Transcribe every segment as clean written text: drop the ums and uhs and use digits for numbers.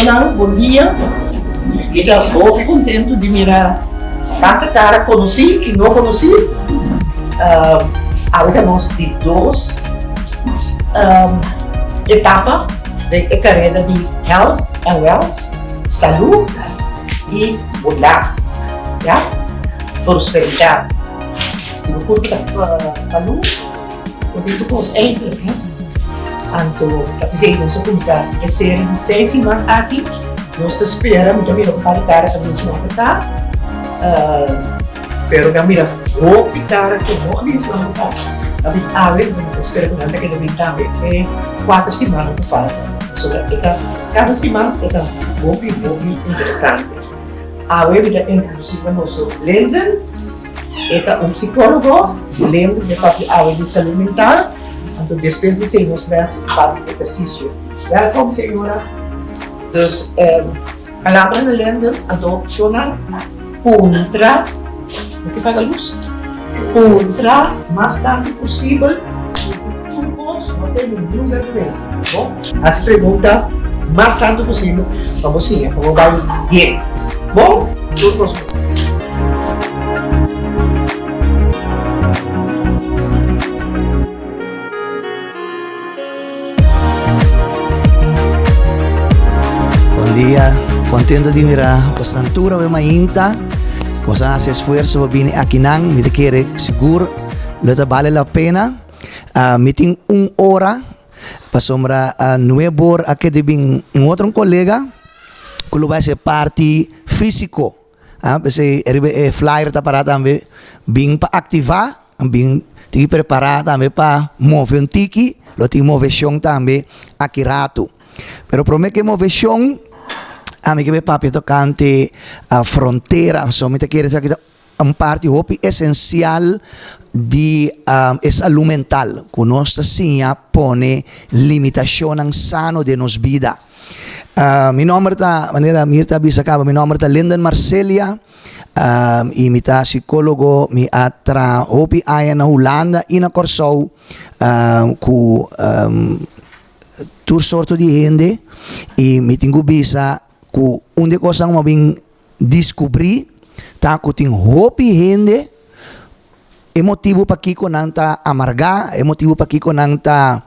Shonnan, bon dia. Mi ta hopi kontentu di mira basta kara konosí i no konosí. Awe ta nos di dos etapa den e kareda di Health and Wealth, salú i bondat, ya, prosperidat. Si bo kurpu ta salú, bo tin tur kos eindelijk, he. Anto ta p'esei nos a kuminsá e serie di seis siman aki. Nos ta spera, mi ta mira un par di kara ta bin siman pasá, pero mi a mira hopi kara ku no a bin siman pasá, ta bin awe, mi ta spera ku nan ta keda bin tambe e kuater simannan ku falta. Pasobra e ta, kada siman e ta hopi hopi interesante. Awe mi ta introdusí pa boso Linden. E ta un psicólogo, lendo den papia awe di salud mental, anto despues di esei nos bai hasi un par di ehercicio. Welkom señora. Dus palabra na Linden, anto shownan puntra, no ke paga luz? Puntra mas tantu posibel, tur kos no tene niun vergüenza, bo? Hasi pregunta mas tantu posibel pa bo siña, pa bo bai bien. Bon? Tur kos bon. Bon dia, contento di mira bosnan tur awe mainta. Boso a haci esfuerzo pa bini akinan, mi ta kere sigur lo ta bale la pena. Mi tin un ora pasobra nuebor a keda bin un otro colega cu lo bai haci e parti fisico. P'esei riba e flyer ta para tambe bin pa activa, bin tin ki prepara tambe pa move un tiki, lo tin movecion tambe aki rato. Pero prome ke movecion ami ke papia tocante frontera, pasobra mi ta kere esaki ta un parti hopi esencial di e salud mental, cu nos ta siña pone limitacionnan sano den nos bida. Mi nomber ta, manera Mirta a bisa caba, mi nomber ta Linden Marcelia y mi ta psicologo, mi a traha hopi aña na Hulanda y na Corsou cu tur sorto di hende y mi tin cu bisa cu un di e cosnan cu mi a bin Descubrí ta cu tin hopi hende e motibu pakico nan ta amargá, e motibu pakico nan ta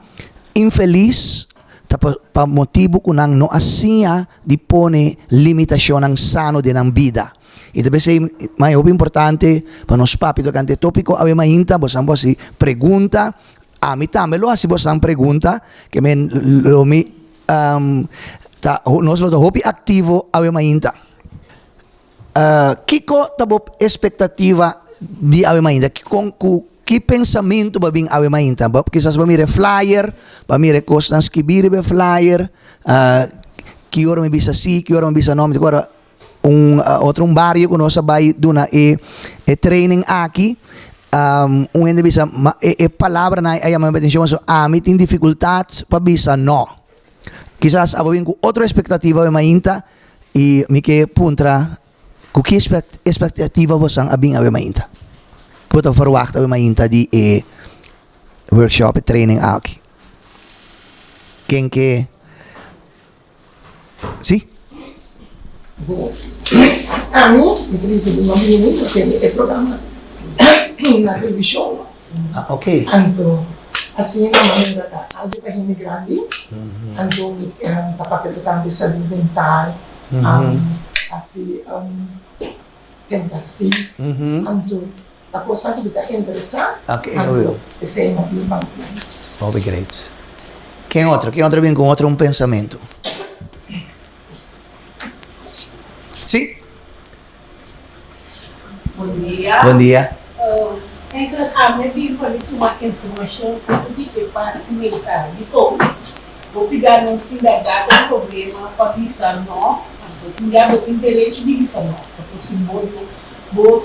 infeliz ta pa motibu cu nan no a siña di pone limitacionnan sano den nan bida. Y ta p'esey mas hopi importante pa nos papia tocante e topico awe mainta, bosan por haci pregunta, ami tambe lo haci bosan pregunta, ke men lo mi Ta nos lo ta hopi aktivo awe mainta. Kiko ta bo espektativa di awe mainta? Kon ku ki pensamentu bo a bin awe mainta? Bo kisas bo a mira e flyer, bo a mira e kosnan skibí riba e flyer, ki ora mi bisa si, ki ora mi bisa no. Mi ta kòrda un otro un bario ku nos a bai duna e e training aki, un hende bisa ma e e palabranan a yama mi atenshon pasobra ami tin difikultat pa bisa no. Kisas abo bin ku otro espektativa awe mainta i mi ke puntra ku ki espektativa bosan a bin awe mainta? Ku bo ta ferwagt awe mainta di e workshop, e training aki? Ken ke Si. Bo. Ami, mi ta bisa di no bini no tende e programa na televishon. Ah, ok. Anto, asina manera ta algu pa hende grandi, anto mi ta papia tocante salud mental, asi tenta si, anto ta kosnan ku mi ta interesá, anto esei no tin pan ku mi. Hopi great. Ken otro? Ken otro bin ku otro un pensamentu? Si. Bon dia. Bon dia. Enkele ami a bin pa mi tuma informashon over di e parti mental. Dikon? Hopi bia nos tin bèrdat un problema pa bisa no, anto tin bia bo tin derecho di bisa no, pasobra si bo no bo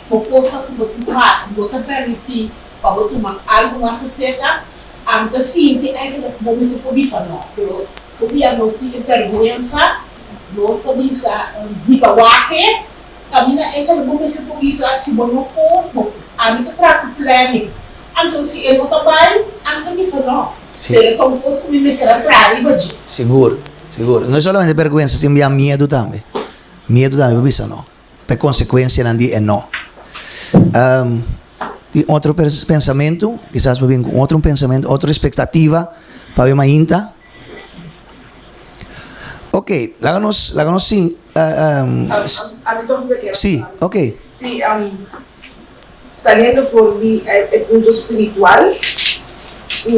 bo kosnan ku bo tin ku hasi no ta permití pa bo tuma algu mas aserka, ami ta sinti eigenlijk ku bo mester por bisa no, pero hopi bia nos tin e bèrgwensa, nos ta bisa di ta wak e kaminda eigenlijk bo mester por bisa si bo no por, bo ami ta traha ku planning, anto si e no ta bai ami ta bisa no. Sí. Pero ta un kos ku mi mester a traha riba dje. Sigur. Sigur. No solamente bergwensa, tin bia miedu tambe. Miedu tambe pa bisa no. Pa e konsekuensianan di e no. Tin otro pensamentu, kisas bo bin ku otro pensamentu, otro espektativa pa awe mainta. Ok, laga nos, laga nos sin, si, ok. Si, saliendo for di e punto spiritual, ku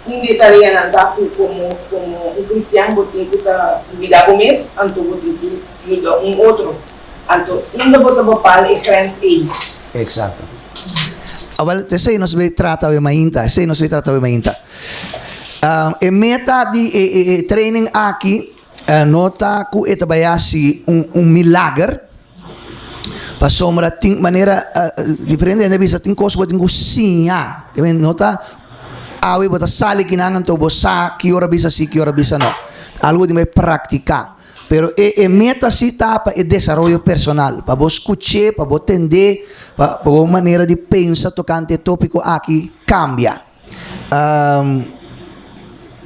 un di e tareanan ta ku komo komo un kristian bo tin ku ta yuda bo mes, anto bo tin ku yuda un otro. Anto unda bo ta bepal e grens ei? Exacto. Awel, esei nos bay trata awe mainta, esei nos bay trata awe mainta. E meta di e e e training aki no ta ku e ta bay hasi un un milager, pasobra tin manera diferente hende a bisa tin kos ku bo tin ku siña, no ta awe bo ta sali kinan anto bo sa ki ora bisa si ki ora bisa no, algu bo tin bay praktiká. Pero e e meta si ta pa e desaroyo personal, pa bo skuch'é, pa bo tend'é, pa pa bo manera di pensa tokante e tópiko aki kambia.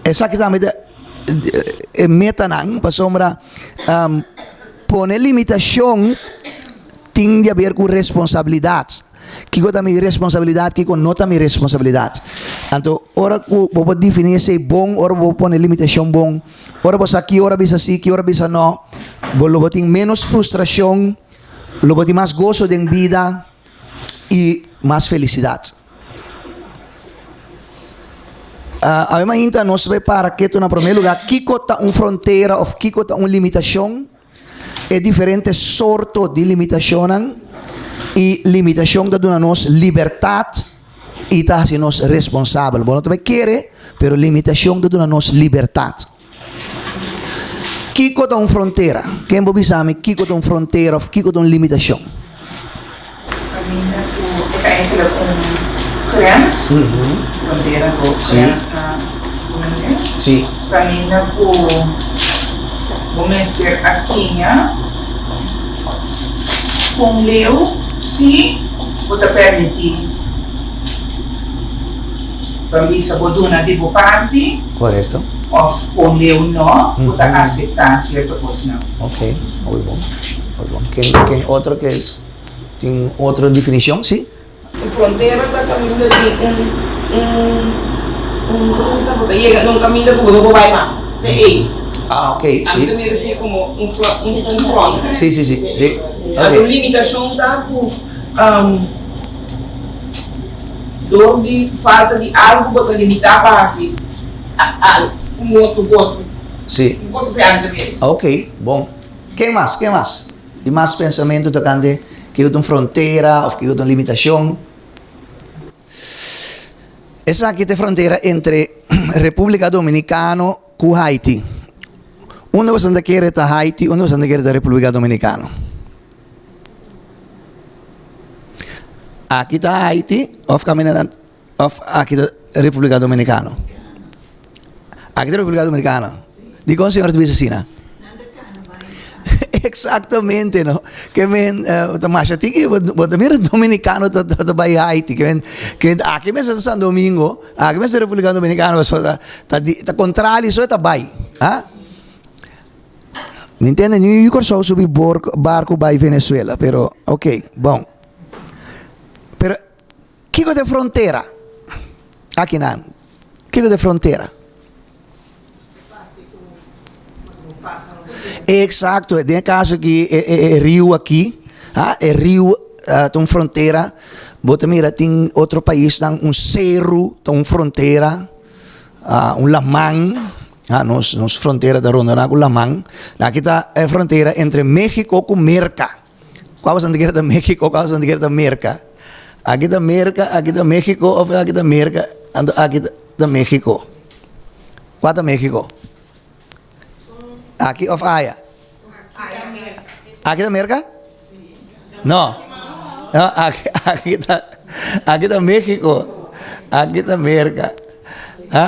Esaki tambe ta e metanan pasobra pone limitashon tin di haber ku responsabilidat. Kiko ta mi responsabilidat, kiko no ta mi responsabilidat. Anto ora ku bo por definí esei bon, ora bo por pone limitashon bon, Ora bo sa ki ora bisa sí, ki ora bisa no, bo lo bo tin ménos frustrashon, lo bo tin mas goso den bida i mas felisidat. Awe mainta nos bai para ketu na promé lugá kiko ta un frontera òf kiko ta un limitashon, e diferente sorto di limitashonnan i limitashon ta duna nos libertat i ta hasi nos responsabel. Bo no ta bai kere, pero limitashon ta duna nos libertat. Kiko ta un frontera? Ken por bisa mi kiko ta un frontera òf kiko ta un limitashon? Kaminda ku e ta eigenlijk un grens, frontera ku grens na Hulandes. Kaminda ku bo mester a siña kon leu si bo ta permití pa bisa bo duna di bo parti òf kon leu no bo ta aseptá sierto kosnan. Ok, hopi bon, hopi bon. Ken ken otro ke tin otro definishon? Si. Un frontera ta kaminda di un un un komo bisa bo ta yega na un kaminda ku bo no por bai mas te ei. Ah ok, si. Ami ta mira así komo un un un front. Si si si si, ok. Anto limitashon ta ku dor di falta di algu bo ta limitá pa hasi un otro kos. Si. Un kos así ami ta mira. Ok, bon. Ken mas? Ken mas? Tin mas pensamentu tokante kiko ta un frontera òf kiko ta un limitashon? Esaki ta e frontera entre Repúblika Dominikano ku Haiti. Unda boso ta kere ta Haiti, unda boso ta kere ta Repúblika Dominikano? Aki ta Haiti òf kaminda nan òf aki ta Repúblika Dominikano? Aki ta Repúblika Dominikano. Dikon señor ta bisa asina? Exactamente no. Ke men ta masha tiki bo ta mira dominicano ta ta bai Haiti. Ke men ke aki mester ta San Domingo, aki mester República Dominicana pasobra ta ta ta contrali so e ta bai. Ha? Mi ntende ni yu Kòrsou subi borko barko bai Venezuela pero ok bon. Pero kiko ta e frontera akinan? Kiko ta e frontera? Exacto, den e caso aki e e e riu aki, ha, e riu ta un frontera, bo ta mira tin otro paisnan un seru ta un frontera, un laman, ha, nos nos frontera ta rondona ku laman, aki ta e frontera entre Mexico ku Merca. Kua boso ta kere ta Mexico, kua boso ta kere ta Merka? Aki ta Merka, aki ta Mexico of aki ta Merka, anto aki ta Mexico. Kua ta Mexico? Aki of aya? Aki ta Merka? No. No, aki, aki ta, aki ta Mexico. Aki ta Merka. Ha?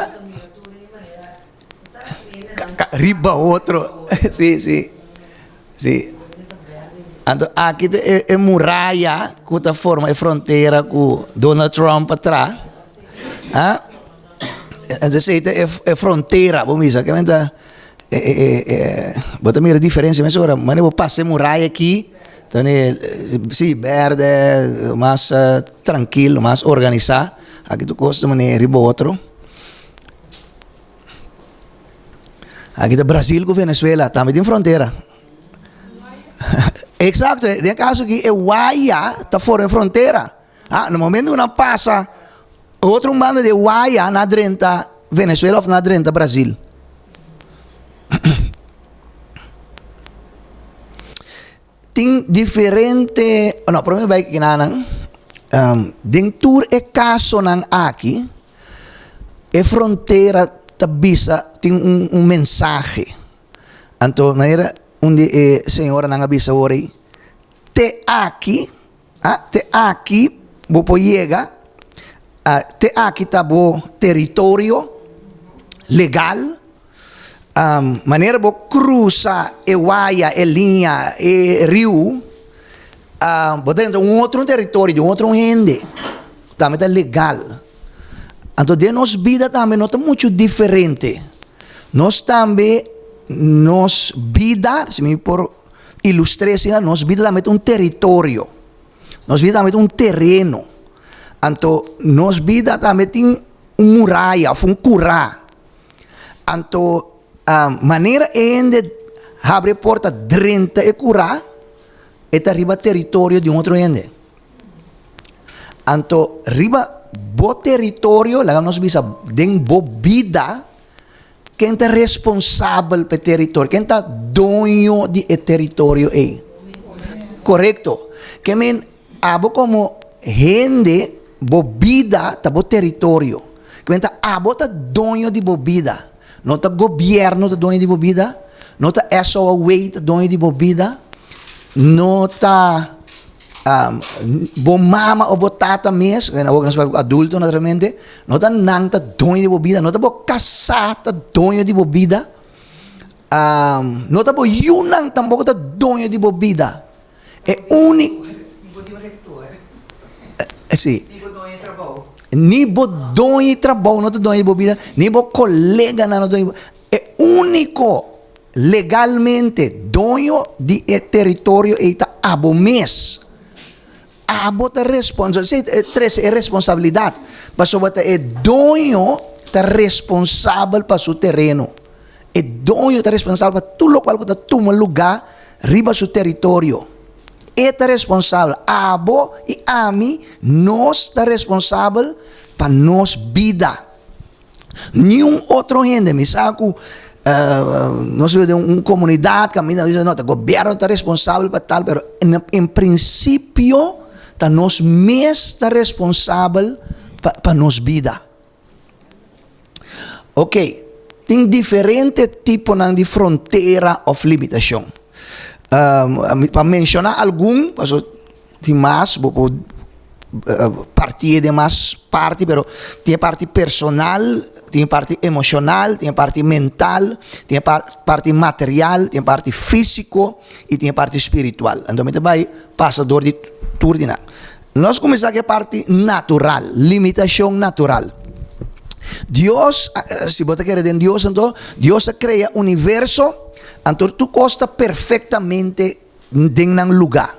Riba otro. Sí, sí. Sí. Anto aki ta e e muraya ku ta forma e frontera ku Donald Trump a traha. Ha? Entonces esei ta e frontera, bo misa, ke men ta e bo ta mira diferencia mesora, manera bo pasa e muraya aki, ta ne si berde, mas trankil, mas organisa, aki tur kos ta manera riba otro. Aki ta Brasil ku Venezuela, tambe tin frontera. Exacto, den e kaso aki e waya ta forma e frontera. Ah, na momento ku nan pasa otro un banda di e waya nan a drenta Venezuela of nan a drenta Brasil. Tin diferente, no, prome bai kinanan, den tur e kasonan aki, e frontera ta bisa, tin un mensahe. Anto manera un di e señoranan a bisa ora ei, te aki, a, te aki bo por yega, te aki ta bo teritorio legal. Manera bo krusa e waya, e liña, e riu, bo ta entra un otro teritorio di un otro hende. Tambe ta legal. Anto den nos bida tambe no ta muchu diferente. Nos tambe, nos bida, si mi por ilustr'é asina, nos bida tambe ta un teritorio. Nos bida tambe ta un tereno. Anto nos bida tambe tin un muraya òf un kurá. Anto manera e hende habri e porta drenta e kurá, e ta riba teritorio di un otro hende. Anto riba bo teritorio, laga nos bisa den bo bida, ken ta responsabel pa e teritorio? Ken ta doño di e teritorio ei? Korekto. Ke men Abo komo hende, bo bida ta bo teritorio. Kmenta abo ta doño di bo bida. No ta gobièrnu ta doño di bo bida, no ta SOAW ta doño di bo bida, no ta bo mama òf bo tata mes, bueno awor nos papia ku adulto naturalmente, no ta nan ta doño di bo bida, no ta bo kasá ta doño di bo bida, no ta bo yunan tampoko ta doño di bo bida. E uni. Ni bo di un rector. Si. Ni bo doño di trabou. Ni bo doño di trabou no ta doño di bo bida, ni bo coleganan no ta doño di bo. E unico legalmente doño di e territorio ei ta abo mes. Abo ta responsabel, si e trece e responsabilidad, pasobra ta e doño ta responsabel pa su tereno. E doño ta responsabel pa tur lokual ku ta tuma lugá riba su teritorio. E ta responsabel. Abo i ami, nos ta responsabel pa nos bida. Niun otro hende. Mi sa ku nos vive den un komunidat kaminda nos bisa no, ta gobièrnu ta responsabel pa tal, pero en prinsipio ta nos mes ta responsabel pa nos bida. Ok, tin diferente tiponan di frontera of limitashon. Pa menshoná algun, paso tin mas, bo por partié den mas parti, pero tin e parti personal, tin e parti emoshonal, tin e parti mental, tin e parti material, tin e parti físiko i tin e parti spiritual. Anto mi ta bai pasa dor di tur di nan. Nos kuminsá ku e parti natural, limitashon natural. Dios, si bo ta kere den Dios anto, Dios a krea universo, anto tur kos ta perfektamente den nan lugá.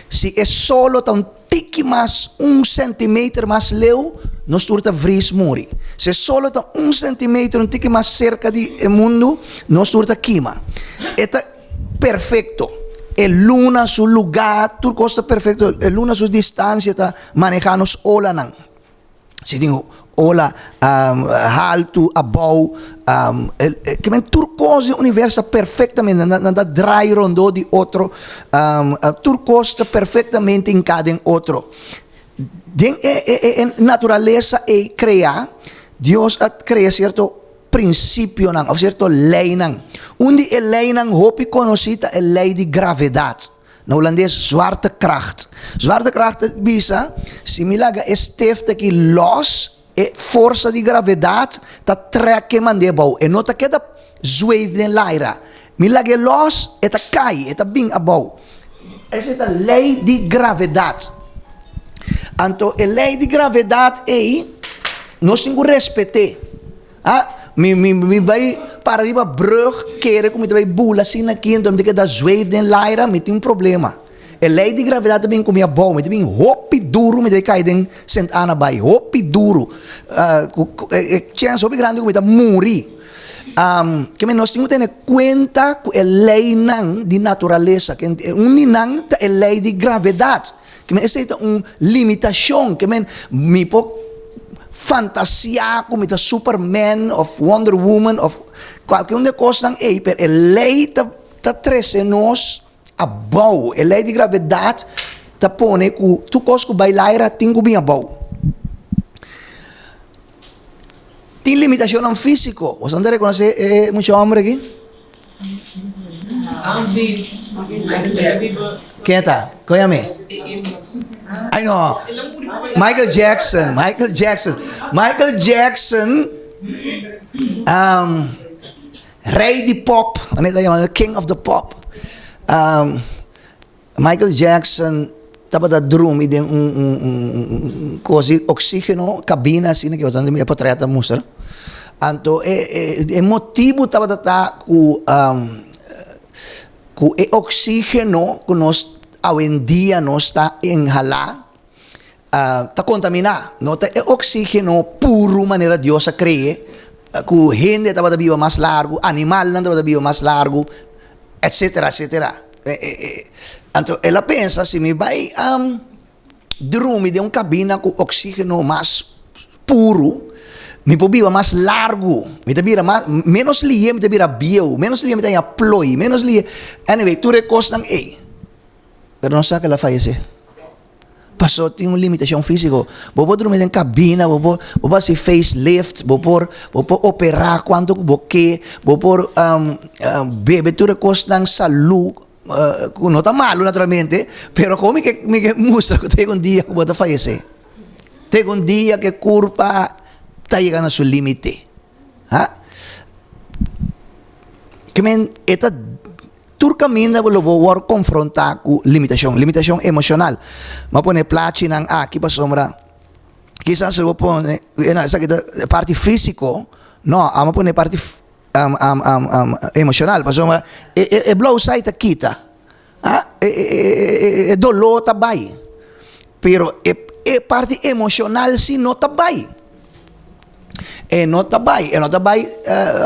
Si e solo ta un tiki mas, un sentimeter mas leu, nos tur ta vris muri. Si e solo ta un sentimeter, un tiki mas serka di e mundu, nos tur ta kima. E ta. Perfecto. E luna su lugar, tur cos ta perfecto. E luna su distancia ta maneha nos olanan. Si tin ola haltu, abou, tur cos den universo ta perfectamente, nan ta draai rondó di otro, tur cos ta perfectamente hinká den otro. Den e naturalesa ei kreá, Dios a krea sierto prinsipionan òf sierto leinan. Un di e leinan hopi konosí ta e lei di gravedat, na hulandes zwaartekracht. Zwaartekracht ta bisa si mi laga e stift aki lòs, e forsa di gravedat ta trèk e mand'é abou, e no ta keda zweef den laira. Mi lag'é lòs, e ta kai, e ta bin abou. Esei ta lei di gravedat. Anto e lei di gravedat ei nos tin ku respet'é. Ah, mi mi mi bai para riba brug kere ku mi ta bai bula asina aki enton mi ta keda zweef den laira, mi tin un problema. E lei di gravedat ta bin ku mi abou, mi ta bin hopi duru mi ta bai kai den Sint Anna bai, hopi duru. Ku ku e chèns hopi grandi ku mi ta muri. Ke men nos tin ku tene kuenta ku e leinan di naturalesa, un di nan ta e lei di gravedat. Ke men esei ta un limitashon, ke men mi por fantasiá ku mi ta Superman òf Wonder Woman òf kualke un di e kosnan ei, pero e lei ta ta trese nos abou. E lei di gravedat ta pone ku tur kos ku bai laira tin ku bin abou. Tin limitashonnan físiko. Boso ta rekonosé e mucha hòmber aki? Ken ta? Kon yam'é? Ay no! Michael Jackson, Michael Jackson. Michael Jackson, rei di pop, manera ta yama, king of the pop. Michael Jackson tabata drumi den un un un kos di oxigeno, kabina asina ke bo e potret ta mustra. Anto e e e motibu tabata ta ku ku e oxigeno ku nos awendia nos ta inhalá ta kontaminá. No ta e oxigeno puru manera Dios a kree ku hende tabata biba mas largu, animalnan tabata biba mas largu, etcetera, etcetera. Anto el a pensa si mi bai drumi den un kabina ku oxigeno mas puru, mi por biba mas largu, mi ta bira mas, menos lihe mi ta bira bieu, menos lihe mi ta haña ploi, menos lihe, anyway tur e kosnan ei. Pero nos sa ku el a fayesé. Paso tin un limitashon físiko. Bo por drumi den kabina, bo por bo por hasi face lift, bo por bo por operá kuantu ku bo ke, bo por bebe tur e kosnan salú ku no ta malu naturalmente, pero kon mi ke mi ke mustra ku ta yega un dia ku bo ta fayesé. Ta yega un dia ku e kurpa ta yega na su límite. Ha. Ke men e ta. Tur kaminda bo lo bo wòrdu konfrontá ku limitashon, limitashon emoshonal. Mi a pone e plachinan aki pasobra kisas lo bo pone, esaki ta e parti físiko, no, amo a pone e parti emoshonal pasobra e blou sai ta kita, e doló ta bai, pero e parti emoshonal si no ta bai. E no ta bai, e no ta bai,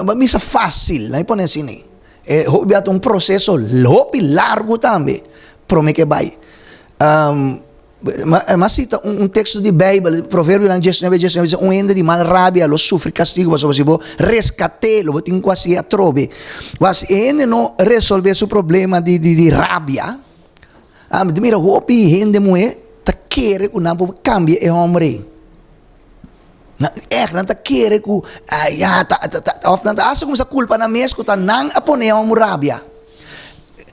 bo a bisa fásil, nan a pone asina. E hopi bia ta un proseso hopi largu tambe prome ke bai. Mi a sita un teksto di Beibel, Proverbionan diesnuebe diesnuebe bisa un hende di mal rabia lo sufri kastigu pasobra si bo reskat'é lo bo tin ku hasié atrobe. Wak si e hende no resolve su problema di di rabia, mi ta mira hopi hende muhé ta kere ku nan por kambia e hòmber ei. Nan ègt nan ta kere ku ai ya ta ta ta òf nan ta hasta kuminsá kulpa nan mes ku ta nan a pone e hòmber rabia.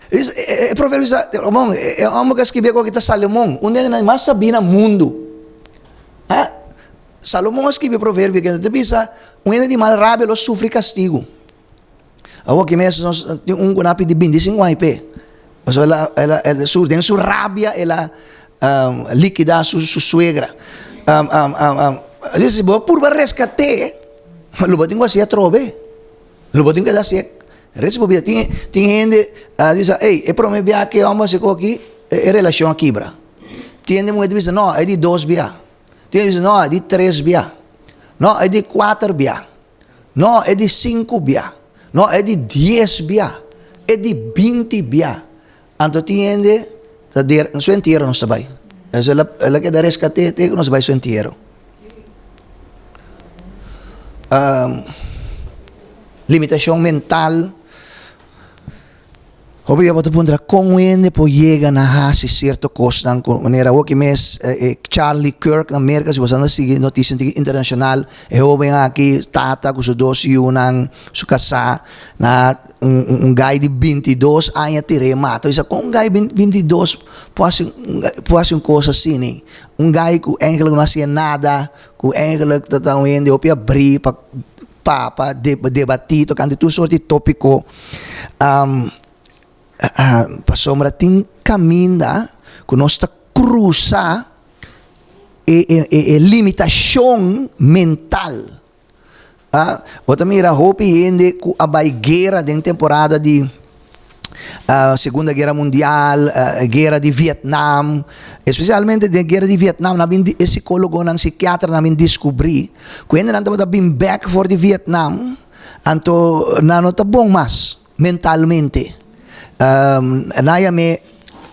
E proverbio bisa, bon, e hòmber ku a skibi e kos aki ta Salomon, un di e hendenan mas sabí na mundu. Ha, Salomon a skibi e proverbio aki, ta bisa, un hende di mal rabia lo sufri kastigu. Awor ki mes nos tin un ku nan a pidi binti sinku aña p'e. Pasobra el a el a el su den su rabia el a likidá su su suegra. Si bo purba reskat'é, lo bo tin ku hasi atrobe. Lo bo tin ku hasi res bo bida. Tin tin hende a bisa ey e prome bia ke hòmber hasi kos aki e relashon a kibra. Tin hende muhé ta bisa no e di dos bia. Tin hende ta bisa no e di tres bia. No e di kuater bia. No, e di sinku bia. No, e di dies bia. E di binti bia. Anto tin hende ta der su entiero nos ta bai. Eso el a el a keda reskat'é te ku nos bai su entiero. Limitashon mental. Hopi bia bo ta puntra kon un hende por yega na hasi sierto kosnan ku manera awor ki mes e Charlie Kirk na Merka si bo sa sigui notisia internashonal e hoben aki tata ku su dos yunan su kasá na un gai di bintidos aña tir'é mata bisa kon un gai bintidos por hasi por hasi un kos asina un gai ku eigenlijk no hasié nada ku eigenlijk ta un hende hopi abrí pa Pa pa debatí tokante tur sort di tópiko. Pasobra tin kaminda ku nos ta krusa e e e limitashon mental. Ah, bo ta mira hopi hende ku a bai guera den temporada di Segunda Guera Mundial, guera di Vietnam, especialmente den guera di Vietnam nan bin e psicologonan, psikiaternan bin descubri ku hendenan tabata bin bek for di Vietnam anto nan no ta bon mas mentalmente. Nan yam'é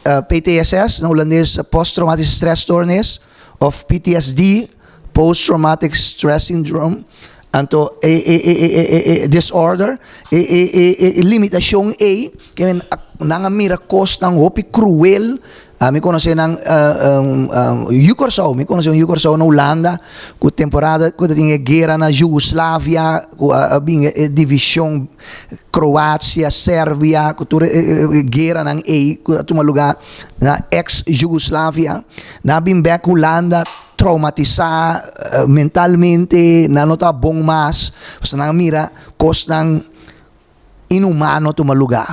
PTSS, na hulandes Post Traumatische Stress Stoornis. Of PTSD, Post Traumatic Stress Syndrome, anto e e e e e e disorder, e e e e e limitashon ei, ke men nan a mira kosnan hopi kruel, mi konosé nan yu Kòrsou, mi konosé un yu Kòrsou na Hulanda ku temporada ku ta tin e guera na Yugoslavia ku a bin e divishon Kroasia, Serbia, ku tur e e gueranan ei ku a tuma lugá. Na ex Yugoslavia, nan a bin bek Hulanda traumatisá mentalmente, nan no ta bon mas, pasobra nan a mira kosnan inhumano tuma lugá.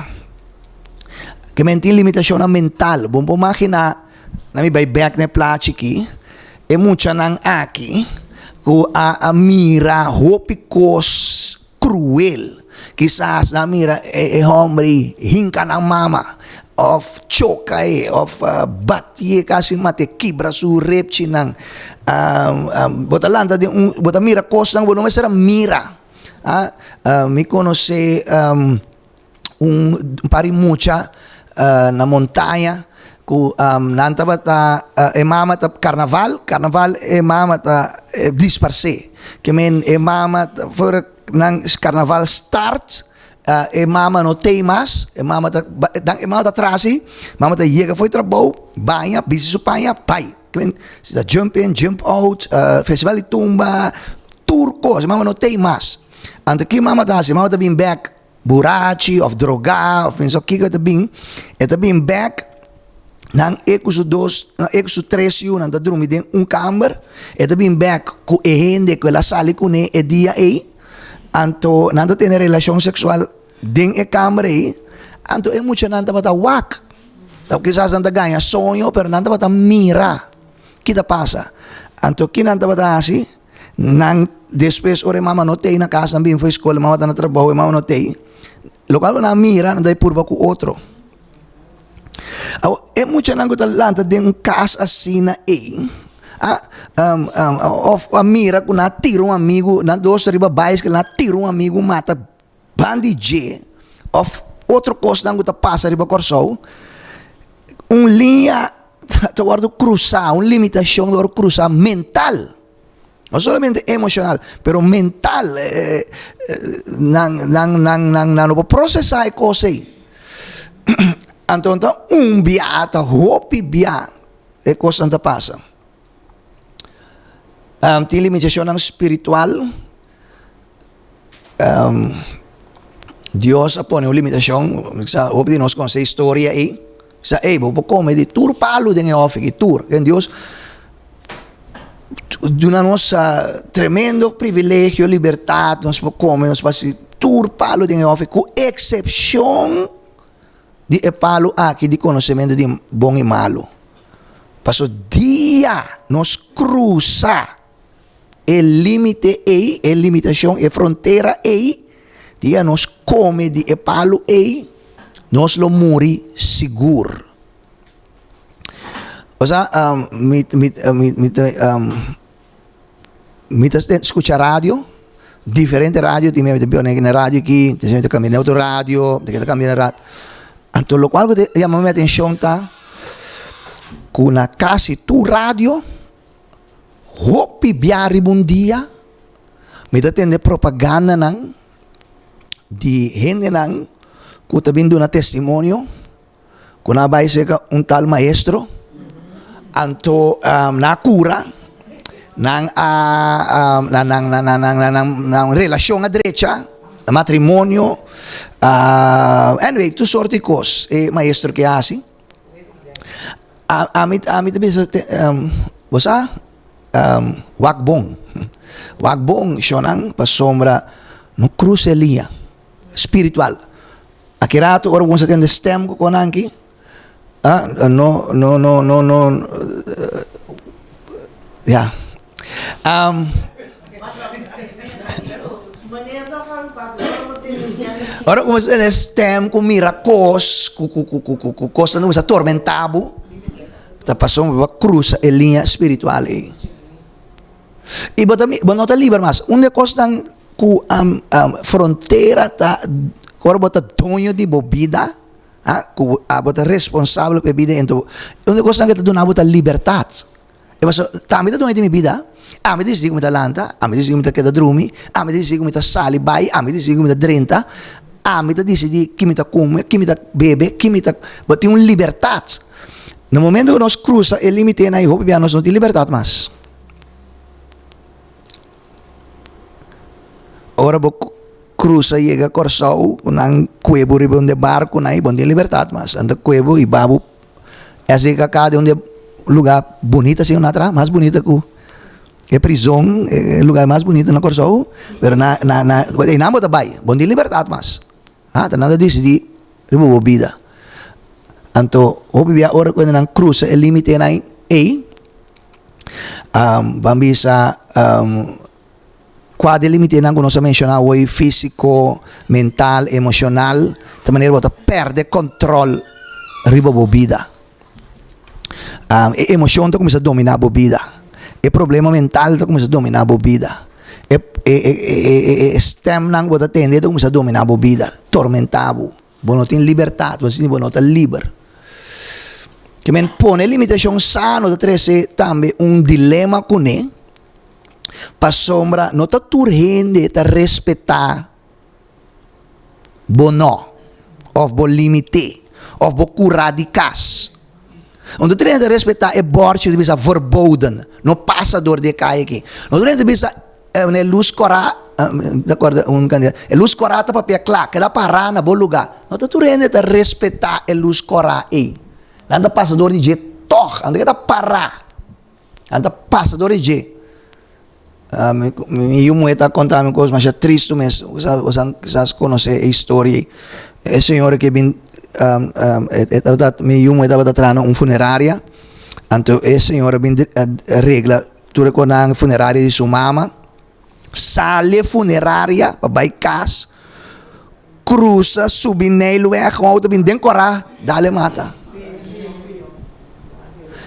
Ke men tin limitashonnan mental, bo por maginá, nan mi bai bek na e plachi aki, e muchanan aki ku a mira hopi kos kruel. Kisas nan mira e homber ei hinka nan mama of choka e of bati e kasi mata e kibra su repchinan. Bo ta lanta den un bo ta mira kosnan ku bo no mester a mira. Mi konosé un par di mucha na montaña ku nan tabata e mama ta karnaval karnaval e mama ta disparsé ke men e mama ta for nan karnaval start e mama no tei mas e mama ta e mama ta trasi mama ta yega for di trabou baña bisti su paña bai ke men si ta jump in jump out festival di tumba tur kos e mama no tei mas. Anto ki mama ta hasi? Mama ta bin bek burachi of drogá of pensa kiko e ta bin. E ta bin bek nan e ku su dos, nan e ku su tres yunan ta drumi den un kamber. E ta bin bek ku e hende ku el a sali kuné e dia ei. Anto nan ta tene relashon seksual den e kamber ei. Anto e muchanan tabata wak. Kisas nan ta gaña soño pero nan tabata mira ki ta pasa. Anto ki nan tabata hasi? Nan despues ora e mama no tei na kas, nan bin for skol, e mama ta na trabou, e mama no tei. Lokual ku nan a mira, nan ta purba ku otro. Awor, e muchanan ku ta lanta den un kas asina ei, a òf a mira ku nan a tira un amigu, nan dos ta riba baiskel, nan a tira un amigu mata Ban di dje of otro kosnan ku ta pasa riba Kòrsou, un liña ta wòrdu krusá, un limitashon ta wòrdu krusá mental, no solamente emoshonal, pero mental, nan nan nan nan nan no por prosesá e kos ei. Anto ta un bia, ta hopi bia e kosnan ta pasa. Tin limitashonnan spiritual. Dios a pone un limitashon, sa hopi di nos konosé e historia ei, sa ey bo por kome di tur palu den e hòfi aki, tur. Ken Dios duna nos tremendo privilegio, libertat, nos por kome, nos por hasi tur palu den e hòfi ku eksepshon di e palu aki di konosementu di bon i malu. Paso dia nos krusa e límite ei, e limitashon, e frontera ei, dia nos kome di e palu ei, nos lo muri sigur. Osea, mi, mi, mi, mi ta, mi ta skucha radio, diferente radio, tin mi ta pone na radio aki, tin mi ta kambia na otro radio, mi ta kambia na radio. Anto lokual ku ta yama mi atenshon ta ku na kasi tur radio, Hopi bia riba un dia mi ta tende propagandanan di hendenan ku ta bin duna testimonio ku nan a bai serka un tal maestro anto nan a kura nan a nan nan nan nan relashon a drecha matrimonio anyway tur sorto di kos e maestro ke hasi. Ami ami ta bisa bo sa wak bon wak bon shownan pasobra no crusa e liña spiritual aki rato ora bo cuminsa tende stem ku konan aki no no no no no ya. Ora ku bo tende stèm ku mira kos, ku ku ku ku ku kosnan ta kuminsá tormentá bo, ta pasobra bo a krusa e liña spiritual ei. I bo ta bo no ta liber mas. Un di e kosnan ku frontera ta ora bo ta doño di bo bida, ku abo ta responsabel pa e bida ento un di e kosnan ku ta duna bo ta libertat. E pasobra tambe ta doño di mi bida, ami ta disidí ku mi ta lanta, ami ta disidí ku mi ta keda drumi, ami ta disidí ku mi ta sali bai, ami ta disidí ku mi ta drenta, ami ta disidí ki mi ta kume, ki mi ta bebe, ki mi ta, bo tin un libertat. Na momento ku nos krusa e limitenan ei hopi bia nos no tin libertat mas. Ora bo krusa yega Kòrsou ku nan kue bo riba un de barkunan ei bo no tin libertat mas, nan ta kue bo i ba bo SDKK den un de lugar bunita asina nan traha mas bunita ku e prizon e lugar mas bunita na Kòrsou pero na na na einan bo ta bai bo no tin libertat mas ha ta nan ta disidí riba bo bida anto hopi bia ora ku nan krusa e limitenan ei ban bisa. Kua di e limitenan ku nos a menshoná awor, físiko, mental, emoshonal, ta manera bo ta pèrdè kòntròl riba bo bida. E emoshon ta kuminsá dominá bo bida. E problema mental ta kuminsá dominá bo bida. E e e e stèmnan ku bo ta tende ta kuminsá dominá bo bida, tormentá bo. Bo no tin libertat, bo sinti bo no ta liber. Ke men pone limitashon sano ta trese tambe un dilema kuné. Pasobra no ta tur hende ta respetá bo nò, òf bo límite, òf bo kurá di kas. No ta tur hende ta respetá e bòrchi ku ta bisa verboden, no pasa dor di e kaya aki. No tur hende ta bisa e lus kòrá, mi ta kòrda un kandidat, e lus kòrá ta papia kla, keda pará na bo lugá. No ta tur hende ta respetá e lus kòrá ei. Nan ta pasa dor di dje tòg, nan ta keda pará. Nan ta pasa dor di dje. Mi yu muhé ta konta mi kos masha tristu mes. Boso kisas konosé e historia ei. E señora ke bin e tabata mi yu muhé tabata traha na un funeraria. Anto e señora bin regla tur e kosnan funeraria di su mama. Sali e funeraria pa bai kas, krusa subi Nijlweg, un outo bin den kora, dale mata.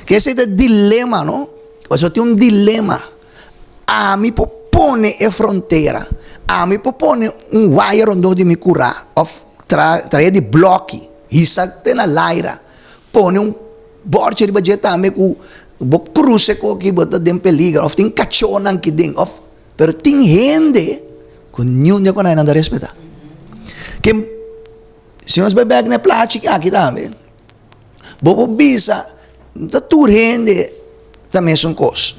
Ke esei ta dilema no, pasobra tin un dilema. Ami por pone e frontera, ami por pone un waya rondó di mi kurá òf trae di blòki, hisa te na laira, pone un Borchi riba dje tambe ku bo krusa e koki bo ta den peliger of tin kachónan ki den of pero tin hende ku niun di e konai nan ta respetá. Ke si nos bai bèk na e plachi aki tambe bo por bisa no ta tur hende ta mesun kos.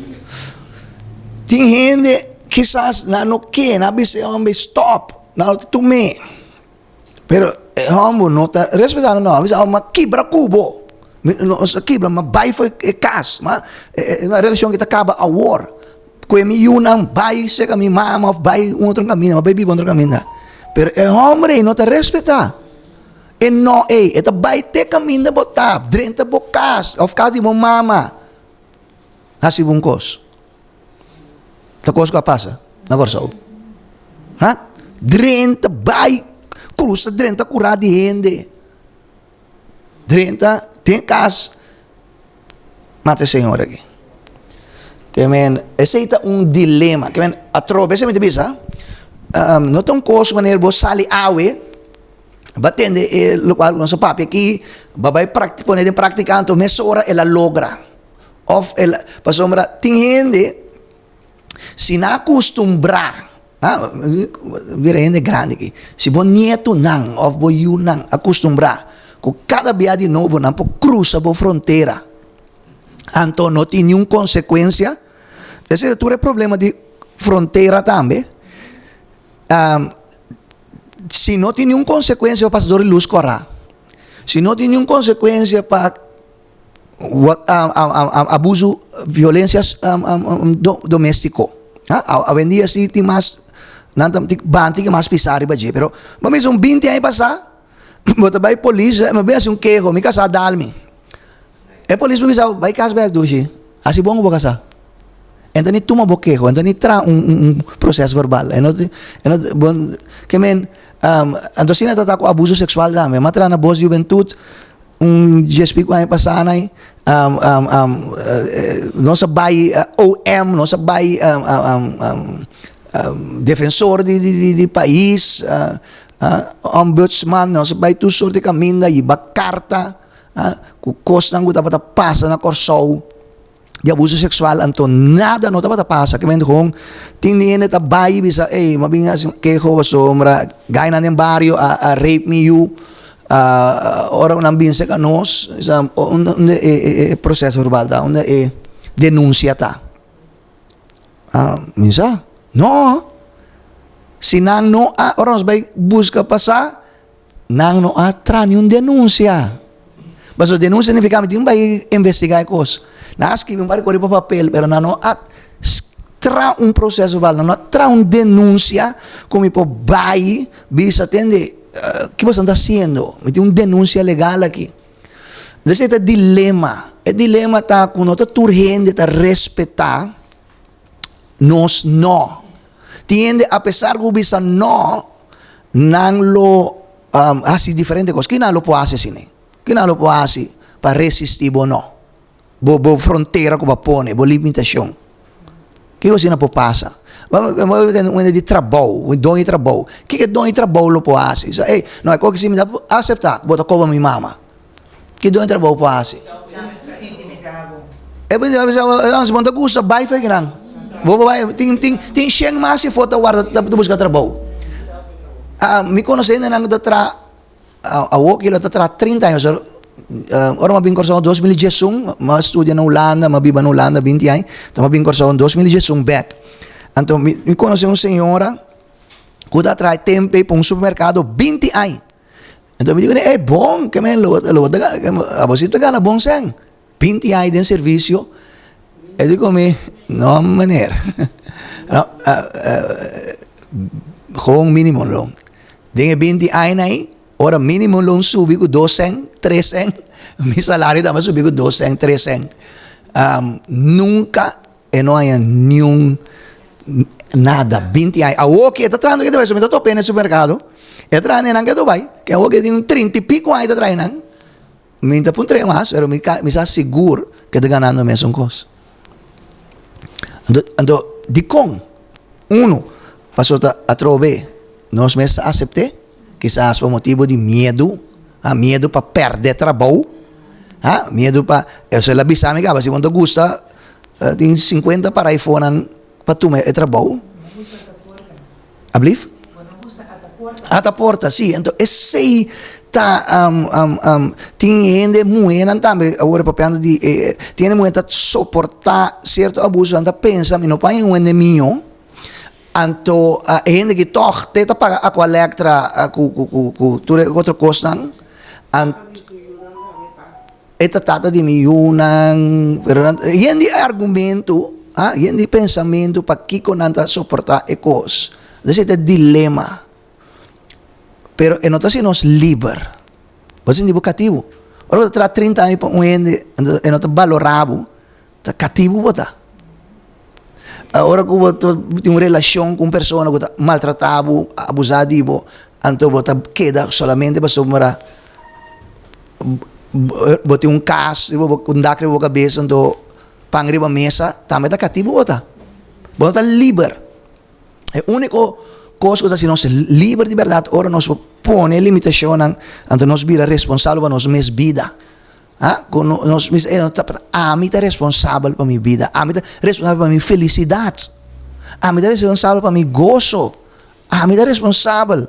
Tin hende kisas nan no ke nan a bisa e hòmber stòp nan no ta tum'é. Pero e hòmber no ta respetá no, a bisa mi a kibra ku bo, mi no a kibra, mi a bai for e kas, ma e relashon aki ta kaba awor, ku e mi yunan bai serka mi mama òf bai un otro kaminda, mi a bai biba un otro kaminda. Pero e hòmber ei no ta respetá e no ei, e ta bai te kaminda bo ta, drenta bo kas òf kas di bo mama, hasi bo un kos. Ta kos ku a pasa na Kòrsou. Ha? Drenta bai krusa drenta kurá di hende. Drenta den kas mata e señor aki. Ke men esei ta un dilema. Ke men atrobe esei mi ta bisa no ta un kos manera bo sali awe bo a tende e lokual ku nos a papia aki bo a bai pone den práktika anto mesora el a logra. Of el, pasobra tin hende si nan a kustumbrá, ha, bira hende grandi aki, si bo nietunan of bo yunan a kustumbrá ku kada bia di nobo nan por krusa bo frontera, anto no tin niun konsekuensia, esei ta tur e problema di frontera tambe, si no tin niun konsekuensia pa pasa dor di lus kòrá, si no tin niun konsekuensia pa. Abuso, violencia domestico. Awendia si tin mas, nan ta ban tin mas pisa riba dje, pero bo mester un binti aña pasa, bo ta bai polis, mi bin hasi un keho, mi kasa a dal mi. E polis por bisa bo, bai kas bek dushi, hasi bon ku bo kasa. E no ta ni tuma bo keho, e no ta ni traha un proces verbal, e no, e no, ke men. Anto asina ta ta ku abuso seksual tambe. M'a traha na Bos Juventud un dies pico aña pasá nai. Nos a bai OM, nos a bai defensor di pais, ombudsman, nos a bai tur sort di kaminda, hiba karta ku kosnan ku tabata pasa na Kòrsou. Di abuso sexual anto nada no tabata pasa ke mente gewoon tin di hende ta bai bisa ey mi a bin hasi un keho pasobra gainan den bario a a rape mi yu ora ku nan bin serka nos bisa unda unda e e proceso verbal ta unda e denuncia ta mi sa no si nan no a ora nos bai buska pasa. Nan no a traha niun denunsia. Pasobra denunsia significa mi tin bai investiga e cos. Nan a scribi un par di cos riba papel, pero nan no a traha un proceso verbal, nan no a traha un denunsia cu mi por bai bisa tende ki boso ta haciendo? Mi tin un denunsia legal aki. Entonces e ta dilema. E dilema ta cu no ta tur hende ta respeta nos no. Tin hende apesar cu bisa no, nan lo hasi diferente kos. Ki nan lo por hasi asina? Ki nan lo por hasi pa resistí bo no? Bo bo frontera ku bo a pone, bo limitashon. Kiko asina por pasa? Bo tene un hende di trabou, un doño di trabou. Kiko e doño di trabou lo por hasi? Bisa, ey, no e kos aki si mi ta aseptá ku bo ta koba mi mama. Ki doño di trabou por hasi? E por bisa, si bo no ta gusta, bai for kinan. Bo por bai, tin, tin, tin shen mas afó ta warda, ta buska trabou. Mi konosé hendenan ku ta traha, awor ki lo ta traha trinta aña, pasobra ora mi a bin Kòrsou 2011, mi a studia na Hulanda, mi a biba na Hulanda binti aña, enton mi a bin Kòrsou 2011 bèk. Anto mi konosé un señora ku ta traha tempe pa un supermerkado binti aña. Enton mi di kuné, ey bon, ke men lo bo ta gana, abo si ta gana bon sèn. 20 aña den servisio, e di ku mi, no meneer, no, gewoon minimumloon. Den e 20 aña ei, ora minimumloon subi ku dos sèn, tres sèn, mi salario tambe a subi ku dos sèn, tres sèn. Nunka e no haña niun nada, 20 aña. Awor ke e ta trahando ke ta bai, so mi ta topa e na e supermerkado, e ta traha nenan ke ta bai, ke awor ke tin un trinta i piko aña ta traha einan. Mi ta puntra e mas, pero mi ka, mi sa sigur ke ta ganando mesun kos. Anto, anto dikon? Uno, pasobra ta atrobe nos mes ta asept'é, kisas pa motibu di miedu, ha, miedu pa pèrdè trabou, ha, miedu pa, esei el a bisa mi kaba, si bo no ta gusta, tin sinkuenta paraifonan pa tuma e trabou. Ablief? Ata porta, sí. Enton esei ta tin hende muhénan tambe, awor e papiando di tin hende muhé ta soportá sierto abuso, nan ta pensa mi no por haña un hende mihó, anto e hende ki tòg te ta paga Aqualectra ku tur e otro kosnan, E ta tata di mi yunan, pero nan yen di argumento, ah, yen di pensamentu pakiko nan ta soportá e kos. Entonces e ta dilema. Pero e no ta hasi nos liber. Bo ta sinti bo katibu. Ora bo ta traha trinta aña pa un hende, entonces e no ta balorá bo, ta katibu bo ta. Ora ku bo tin un relashon ku un persona ku ta maltratá bo, abusá di bo, anto bo ta keda solamente pasobra bo tin un kas riba bo, un dak riba bo kabes, anto pan riba mesa, tambe ta katibu bo ta. Bo no ta liber. E úniko kos ku ta hasi nos liber di bèrdat ora nos pone limitashonnan, anto nos bira responsabel pa nos mes bida. Ha? Ku nos mis e no ta ami ta responsabel pa mi bida, ami ta responsabel pa mi felisidat, ami ta responsabel pa mi goso, ami ta responsabel.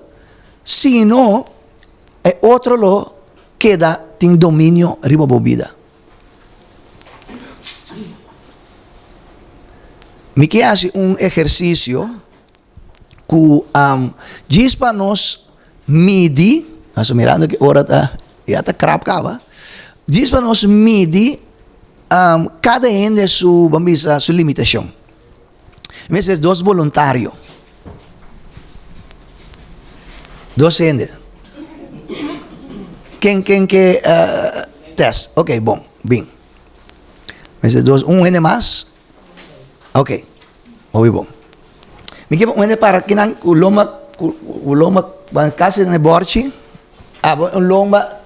Si no, e otro lo keda tin dominio riba bo bida. Mi ke hasi un ehersisio ku djis pa nos midi, nos ta mirando ki ora ta, ya ta krap kaba, djis pa nos midi kada hende su, ban bisa, su limitashon. Mester dos boluntario, dos hende. Ken ken ke test? Ok, bon, bin. Mester dos, un hende mas? Ok, hopi bon. Mi ke pa un hende para kinan ku loma. ku lomba kasi na e bòrchi. Abo un lomba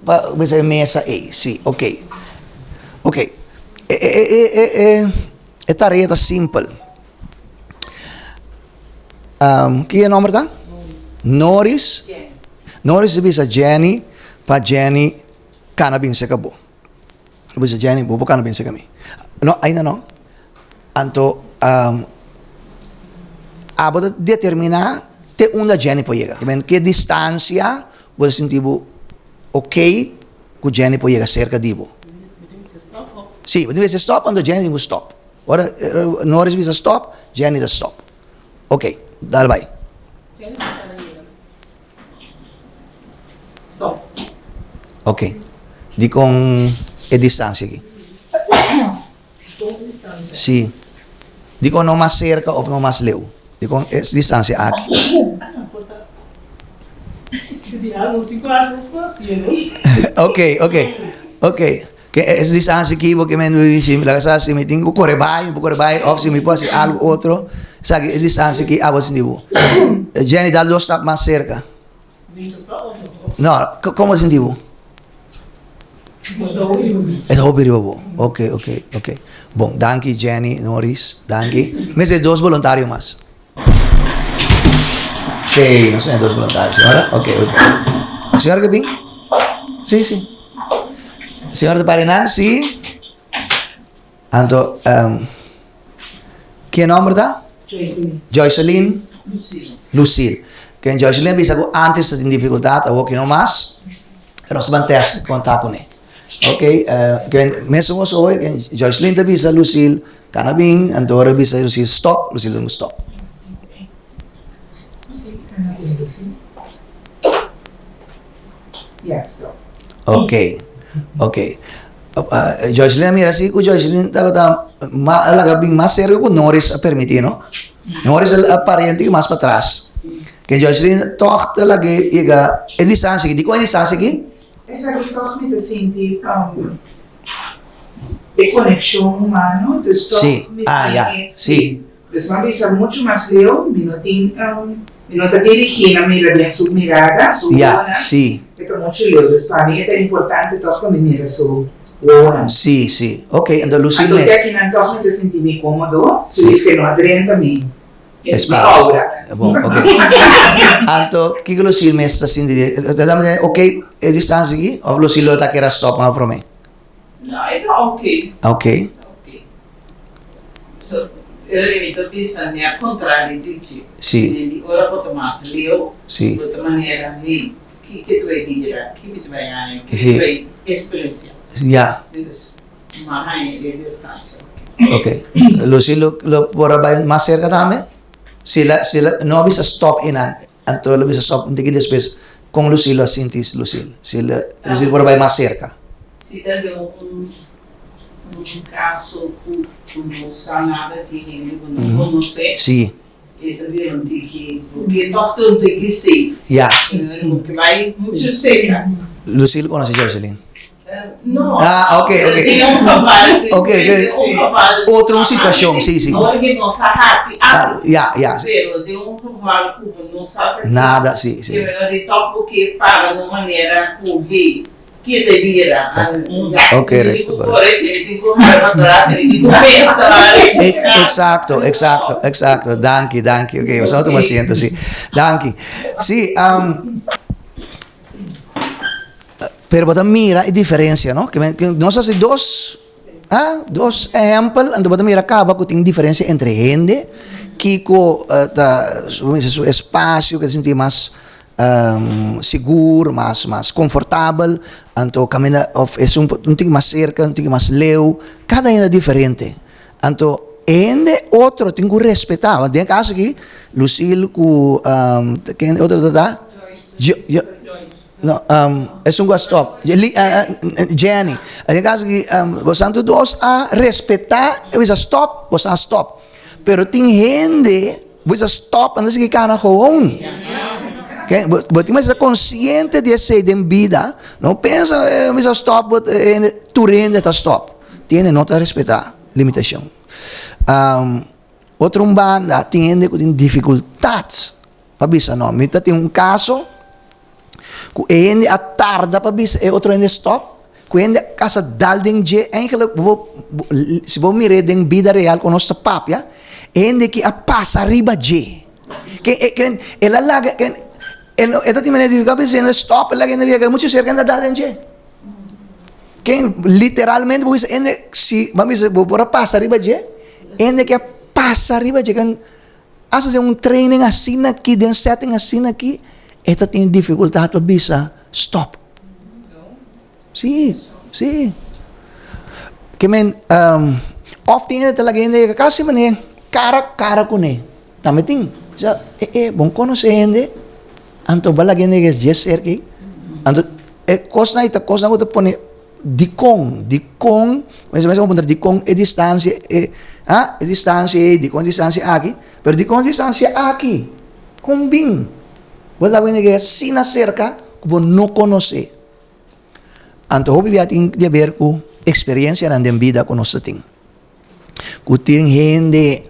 pa bisa e mesa ei. Si, ok. Ok. E e e e e e tarea ta simpel. Ki e nomber ta? Noris. Noris a bisa Jenny pa Jenny kana bin serka bo. A bisa Jenny bo por kana bin serka mi. No, ainda no. Anto abo ta determina te unda Jenny por yega. Ke men ke distansia bo ta sinti bo ok ku Jenny por yega serka di bo. Si, bo tin bisa stop anto Jenny tin ku stop. Ora Noris bisa stop, Jenny ta stop. Ok, dal bai. Stop. Ok, dikon e distansia aki? Sí. Dikon no mas serka of no mas leu? Dikon e distansia aki? Ok, ok, ok. Ke e distansia aki bo ke men si mi laga sa si mi tin ku kore bai, mi por kore bai of si mi por hasi algu otro. Esaki e distansia aki abo sinti bo. Jenny dal dos stap mas serka. No, komo sinti bo? E ta hopi riba bo. Ok, ok, ok. Bon, danki Jenny, Noris, danki. Mester dos boluntario mas. Ok, nos tene dos boluntario. Señora, ok. Señora ke bin? Si, si. Señora ta pare nan? Si. Anto, um, ke nomber ta? Joyceline. Joyceline? Lucille. Lucille. Ken Joyceline bisa ku antes ta tin difikultat, awor ki no mas. Pero nos ban test konta kuné. Ok, uh, ken mesun kos hoy, ken Joyceline ta bisa Lucille, kana bin, anto ora bisa Lucille stop, Lucille ta stop. Ok, ok. Joyceline a mira si ku Joyceline tabata ma a laga bin mas serka ku Noris a permití no. Noris a pariente i mas patras. Ke Joyceline tòg ta lag'é yega e distansia aki. Dikon e distansia aki? Esaki tòg mi ta sinti e konekshon humano, dus tòg mi tin e, sí. Dus m'a bisa muchu mas leu, mi no tin, mi no ta dirigí na mira den su mirada, su wowonan, e ta muchu leu. Dus pa mi e ta importante tòg pa mi mira su wowonan. Sí, sí. Ok, anto Lucille Anto mes. te akinan tòg mi ta sinti mi kómodo, si es ke no a drenta mi mi Espacio. aura. Bon, ok. Anto, kiko Lucille mes ta sinti di, ta ta manera ok e distansia aki, òf Lucille lo ta kere a stòp mas promé? No, e ta ok. Ok. Ok. So, mi ta bisa ne a contrario di dje. Si. Di ora bo ta mas leu, Si. bo ta manera, hey, kiko ta bay bira, kiko ta bay haña, kiko Si. ta bay experiencia. Ya. Dus, m'a haña e distancia ok. Ok. Lucy lo lo por a bay mas cerca tambe? Si la si la no a bisa stop einan, anto lo bisa stop un tiki despues, con Lucy lo a sinti Lucille? Si la Lucille por a bay mas cerca? Si ta den un un caso cu cu no sa nada di hende cu no conoce, Si. e ta bira un tiki, bo ke toch ta un tiki safe. Ya. Bo ke bay mucho cerca. Lucille conoce Joyceline? No. Ah, ok, ok. Tin un geval. Ok, ok. Un geval. Otro un situacion, si, si. Ora que no sa haci algo. Ya, ya. Pero den un geval cu bo no sa ta Nada, si, si. Que mi di toch bo ke para na un manera cu hey, ke ta bira? Ok, Si mi tin cu core, si mi tin cu hala pa atras, si mi tin cu pensa. Exacto, exacto, exacto. Danki, danki. Ok, bo sa tuma asiento, si. Danki. Si, um. Pero bo ta mira e diferencia, no? Ke men, nos hasi dos, ah, dos ehempel, anto bo ta mira kaba ku tin diferencia entre hende, kiko ta su espacio ke ta sinti mas sigur, mas mas konfortabel, anto kaminda òf esun un tiki mas serka, un tiki mas leu, kada hende ta diferente. Anto e hende otro tin ku respetá, den e kaso aki Lucille ku ken e otro ta ta? No, esun ku a stop, Jenny. Den e kaso aki boso tur dos a respetá e bisa stop, boso a stop. Pero tin hende bo bisa stop anto sigui kana gewoon. Bo tin mester ta konsiente di esei den bida, no pensa bisa stop tur hende ta stop. Tin hende no ta respetá limitashon. Otro un banda tin hende ku tin difikultat. pa bisa no. Mi ta tin un kaso ku e hende a tarda pa bisa e otro hende stop, ku e hende a kasa dal den dje. Eigenlijk bo si bo mir'é den bida real ku nos ta papia, e hende ki a pasa riba dje. Ke e ke el a laga ke e ta tin manera di bisa hende stop, el laga hende yega muchu serka hende a dal den dje. Ken literalmente bo bisa hende si bo bisa bo por a pasa riba dje, hende ke a pasa riba dje ken hasta den un training asina aki den un setting asina aki e ta tin dificultad pa bisa stop. Si, si. Ke men of tin hende ta laga hende yega kasi manera kara kara kuné. Tambe tin bisa e e bon konosé hende anto bo a laga hende yega dje serka ei anto E kosnan ei ta kosnan ku ta pone dikon, dikon, mester mester puntra dikon e distansia e ha e distansia ei, dikon e distansia aki, pero dikon e distansia aki, kon bin bo ta wende ke asina serka ku bo no konosé. Anto hopi bia tin di aber ku eksperensianan den bida ku nos ta tin. Ku tin hende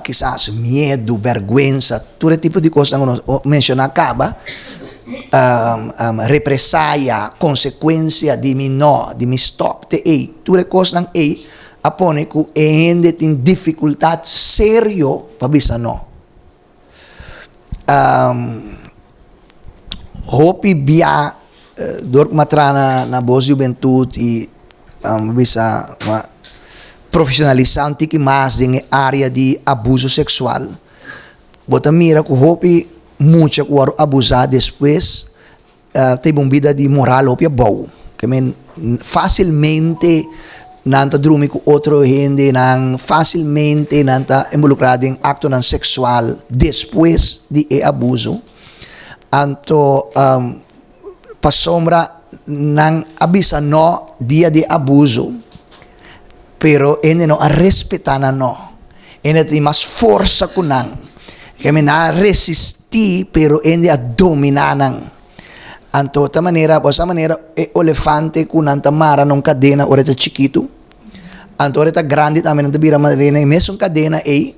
kisas miedu, bèrgwensa, tur e tipo di kosnan ku nos a menshoná kaba, represaya, konsekuensia di mi nò, di mi stòp te ei, tur e kosnan ei a pone ku e hende tin difikultat serio pa bisa nò. Hopi bia dor ku mi a traha na na Bos Juventud i mi bisa mi a profesionalisá un tiki mas den e área di abuso seksual, bo ta mira ku hopi mucha ku wòrdu abusá despues Ta hiba un bida di moral hopi abou. Ke men fásilmente nan ta drumi ku otro hendenan, fásilmente nan ta involukrá den aktonan seksual despues di e abuso. Anto pasobra nan a bisa nò dia di e abuso, pero hende no a respetá nan nò. Hende tin mas forsa ku nan. Ke men a resistí, pero hende a dominá nan. Anto ta manera, bo sa manera e olefante ku nan ta mara na un kadena ora e ta chikitu? Anto ora e ta grandi tambe nan ta bira mar'é na e mesun kadena ei.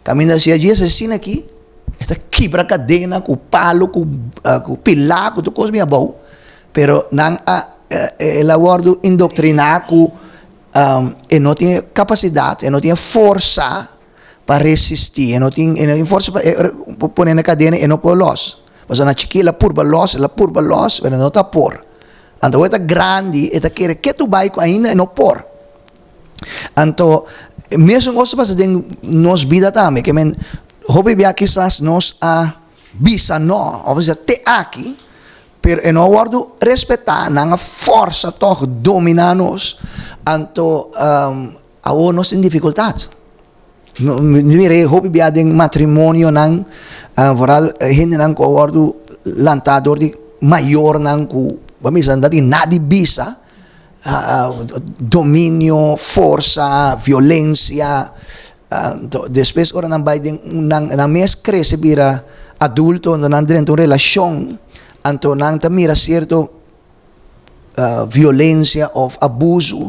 Kaminda si a djis asina aki, e ta kibra kadena ku palu, ku ku pilá, ku tur kos bin abou. Pero nan a, el a wòrdu indoktriná ku E no tin e kapasidat, e no tin e forsa pa resistí, e no tin e no tin forsa pa e pone na kadena e no por lòs. Pasobra na chikí el a purba lòs, el a purba lòs, pero e no ta por. Anto ora e ta grandi e ta kere ketu bai ku ainda e no por. Anto mesun kos ta pasa den nos bida tambe, ke men hopi bia kisas nos a bisa nò òf bisa te aki. Pero e no a wòrdu respetá, nan a fòrsa tòg dominá nos, anto awor nos tin difikultat. Mi mira e hopi bia den matrimonionan, foral hendenan ku a wòrdu lantá dor di mayornan ku bo a bisa nan ta tin nada di bisa, dominio, forsa, violensia. Anto despues ora nan bai den nan nan mes krese bira adulto anto nan drenta un relashon anto nan ta mira sierto violensia of abuso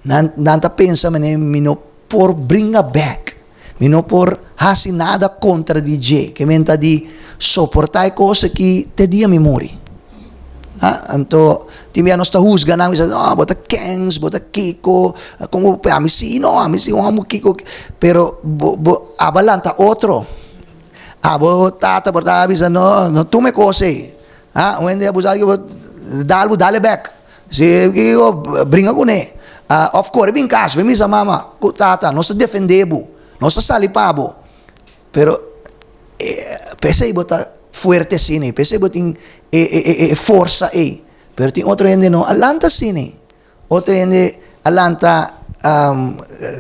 nan nan ta pensa mene mi no por bringa bek mi no por hasi nada kontra di dje ke men ta di soporta e kos aki te dia mi muri. Ha, anto tin bia nos ta husga nan, bisa no bo ta kens, bo ta kiko, kon bo papia, ami si no, ami si un hòmber kiko, pero bo bo abo a lanta otro, abo tata por ta bisa no, no tuma e kos ei, ha, un hende a busa bo dal bo dal e bèk, si kiko bringa kuné, òf kore bin kas bin bisa mama ku tata nos ta defendé bo, nos ta sali pa bo. Pero p'esei bo ta fuerte asina ei, p'esei bo tin e e e forsa ei. Pero tin otro hende no a lanta asina ei. Otro hende a lanta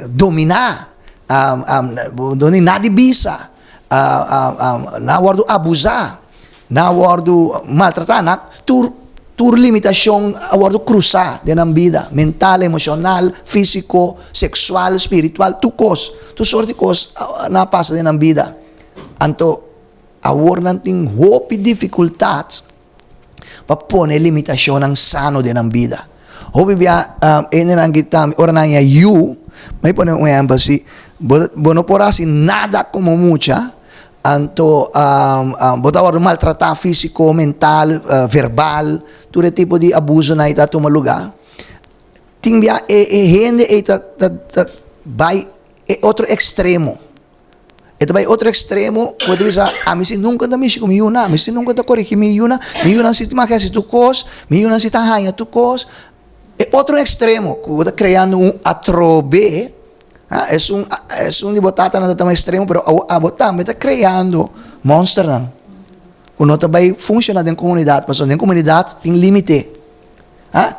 dominá, no tin nada di bisa, nan a wòrdu abusá, nan a wòrdu maltratá, nan tur tur limitashon a wòrdu krusá den nan bida, mental, emoshonal, físiko, seksual, spiritual, tur kos, tur sort di kos nan a pasa den nan bida. Anto awor nan tin hopi difikultat pa pone limitashonnan sano den nan bida. Hopi bia hendenan ki tambe ora nan ya yu, mi pone un ehèmpel si bo bo no por hasi nada komo mucha. Anto bo ta wòrdu maltratá físiko, mental, verbal, tur e tipo di abusonan ei ta tuma lugá. Tin bia e e hende ei ta ta ta bai e otro ekstremo. E ta bai otro ekstremo ku e ta bisa, ami si nunka ta mishi ku mi yunan, ami si nunka ta korigí mi yunan, mi yunan si ta make hasi tur kos, mi yunan si ta haña tur kos. E otro ekstremo ku bo ta kreando un atrobe, ha, esun esun di bo tatanan ta tuma ekstremo pero awo abo tambe ta kreando monsternan ku no ta bai funshoná den komunidat pasobra den komunidat tin límite. Ha,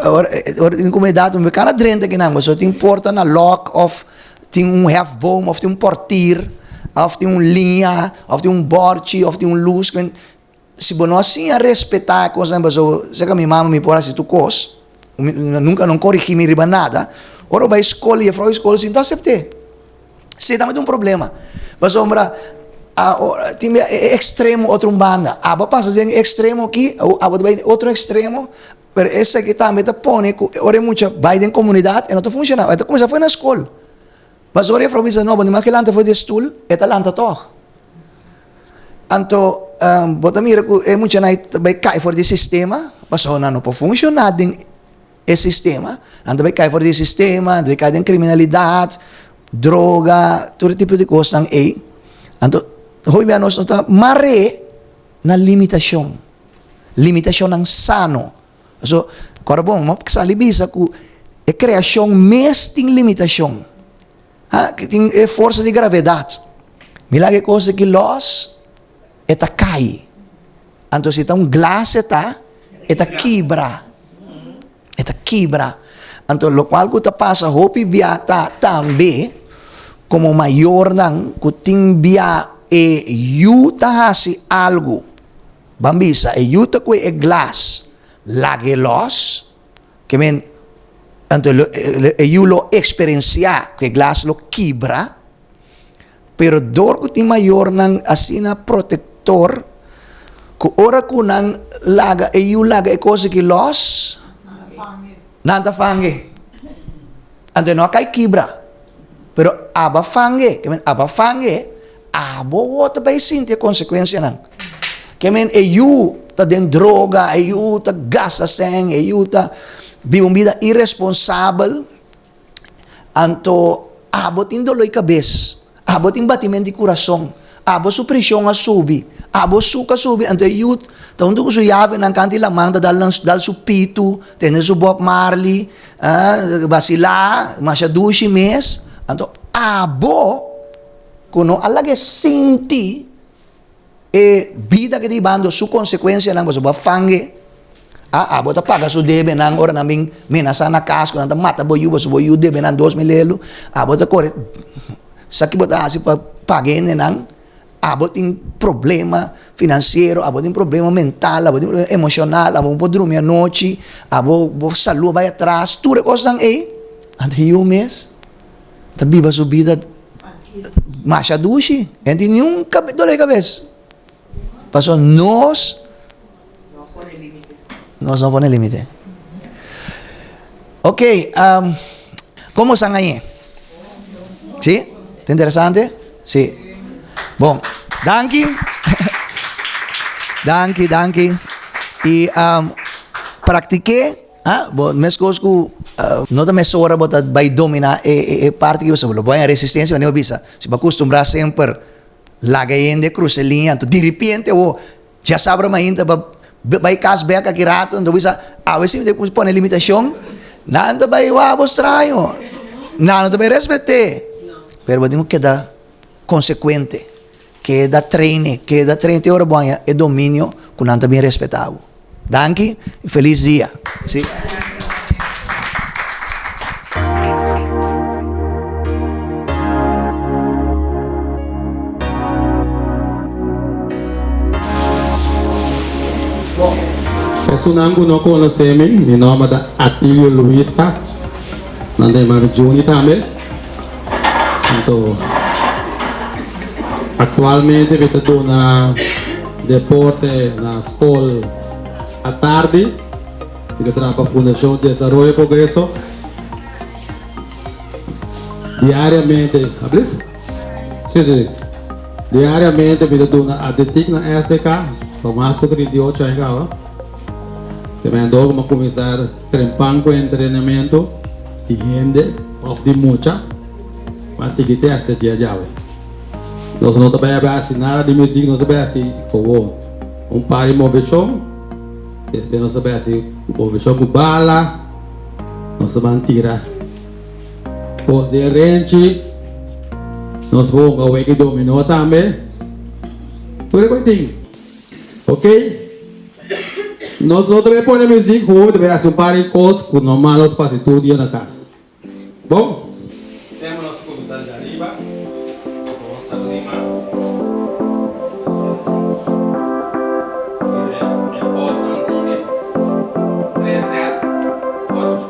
ora ora den komunidat bo kana drenta kinan pasobra tin porta na lòk òf tin un hefboom òf tin un pòrtir òf tin un liña òf tin un bòrchi òf tin un lus. Si bo no a siña respetá e kosnan pasobra seka mi mama mi por hasi tur kos, nunka no korigí mi riba nada, ora bo bai skol i jefrou di skol si no ta asept'é. Si tambe ta un problema pasobra tin bia e ekstremo otro un banda, abo a pasa den e ekstremo aki, abo ta bai den otro ekstremo, pero esaki tambe ta pone ku ora e mucha bai den komunidat e no ta funshoná, e ta kuminsá for na skol. Pasobra jefrou bisa no, bo no mag lanta for di e stul, e ta lanta tòg. Anto bo ta mira ku e muchanan ei ta bai kai for di e sistema, pasobra nan no por funshoná den e sistema, nan ta bai kai for di e sistema, nan ta bai kai den kriminalidat, droga, tur e tipo di kosnan ei. Anto hopi bia nos no ta mar'é na limitashon, limitashonnan sano. Pasobra, kòrda bon, mi a sali bisa ku e kreashon mes tin limitashon. Ha, ki tin e forsa di gravedat. Mi laga e kos aki lòs, e ta kai. Anto si ta un glas e ta, e ta kibra. E ta kibra. Anto lokual ku ta pasa hopi bia ta tambe komo mayornan ku tin bia e yu ta hasi algu. Ban bisa e yu ta kue e glas lag'e lòs. Ke men, anto e yu lo eksperensiá ku e glas lo kibra, pero dor ku tin mayornan asina protektor ku ora ku nan laga e yu laga e kos aki lòs, nan ta fang'e. Anto e no a kai kibra, pero aba fang'e, ke men aba fang'e, Abo wou ta bai sinti e konsekuensianan. Ke men e yu ta den droga, e yu ta gasta sèn, e yu ta biba un bida iresponsabel, anto abo tin doló di kabes, abo tin batimentu di kurason, abo su preshon a subi, abo suka a subi, anto e yu ta huntu ku su yavenan kanta di laman ta dal nan dal su pitu, tende su Bob Marley, basilá masha dushi mes, anto abo. Ku no a lag'é sinti e bida ku e ta hibando, su konsekuensianan, pasobra bo a fang'é, a abo ta paga su debenan ora nan bin menasá na kas ku nan ta mata bo yu pasobra bo yu debe nan 2000 elu, abo ta kore sa ki bo ta hasi pa paga e hendenan, abo tin problema finansiero, abo tin problema mental, abo tin problema emoshonal, abo no por drumi anochi, abo bo salú a bai atras, tur e kosnan ei, anto e yu mes ta biba su bida masha dushi, e no tin niun dolor di kabes. Pasobra nos nos no pone limite. Ok, komo san añe? Si? Ta interesante? Si. Bon, danki. Danki, danki. I praktik'é. Ha, bo meskos ku no ta mesora bo ta bai dominá e e parti ki pasobra lo bo haña resistensia manera bo bisa si bo a kustumbrá semper laga e hende krusa e liña anto diripiente bo dja sabra mainta bo bai kas bèk aki rato anto bo bisa awe si mi ta pone limitashon nan ta bai wak bo straño nan no ta bai respet'é pero bo tin ku keda konsekuente keda train'é keda train'é te ora bo haña e dominio ku nan ta bin respetá bo. Danki y feliz dia. Sí. Esunnan ku no konosé mi, mi nòmber ta Atilio Luisa, nan ta yama mi Juni tambe. Anto aktualmente mi ta duna deporte na skol atardi. Mi ta traha pa Fundashon Desaroyo Progreso. Diariamente, ablief? Si, si. Diariamente mi ta duna atletik na SDK pa mas ku 38 aña kaba. Te men dor ku mi a kuminsá trempan ku entrenamentu di hende òf di mucha, mi a sigui te hasta dia djawe. Nos no ta bai a bai hasi nada di muzik, nos ta bai hasi gewoon un par di moveshon, despues nos ta bai hasi moveshon ku bala, nos ta ban tira kos den renchi, nos por hunga wega di dominó tambe, tur e kos tin. Ok, nos no ta bai pone muzik, hopi ta bai hasi un par di kos ku normal nos pasa tur dia na kas. Bon. Tema nos cuminsa di ariba. Nos ta lima. E posnan di e tres set ocho.